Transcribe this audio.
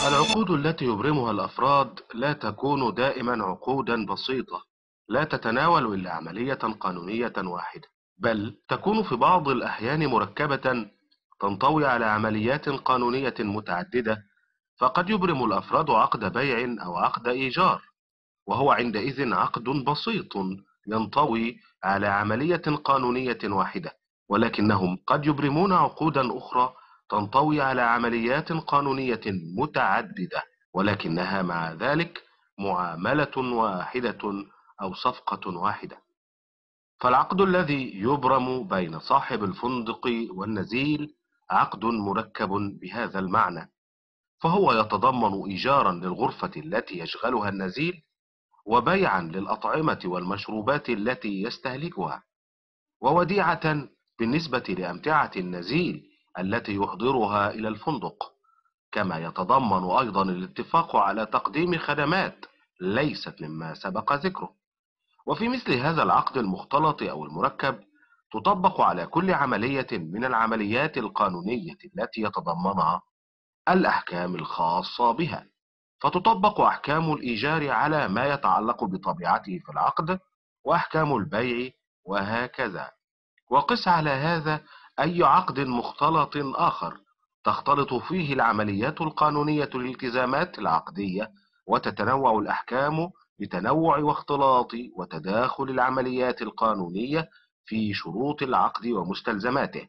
العقود التي يبرمها الأفراد لا تكون دائما عقودا بسيطة، لا تتناول إلا عملية قانونية واحدة، بل تكون في بعض الأحيان مركبة تنطوي على عمليات قانونية متعددة. فقد يبرم الأفراد عقد بيع أو عقد إيجار، وهو عندئذ عقد بسيط ينطوي على عملية قانونية واحدة، ولكنهم قد يبرمون عقودا أخرى تنطوي على عمليات قانونية متعددة، ولكنها مع ذلك معاملة واحدة أو صفقة واحدة. فالعقد الذي يبرم بين صاحب الفندق والنزيل عقد مركب بهذا المعنى، فهو يتضمن إيجارا للغرفة التي يشغلها النزيل، وبيعا للأطعمة والمشروبات التي يستهلكها، ووديعة بالنسبة لأمتعة النزيل التي يحضرها إلى الفندق. كما يتضمن أيضا الاتفاق على تقديم خدمات ليست مما سبق ذكره. وفي مثل هذا العقد المختلط أو المركب تطبق على كل عملية من العمليات القانونية التي يتضمنها الأحكام الخاصة بها، فتطبق أحكام الإيجار على ما يتعلق بطبيعته في العقد، وأحكام البيع، وهكذا. وقس على هذا أي عقد مختلط آخر تختلط فيه العمليات القانونية الالتزامات العقدية، وتتنوع الأحكام بتنوع واختلاط وتداخل العمليات القانونية في شروط العقد ومستلزماته.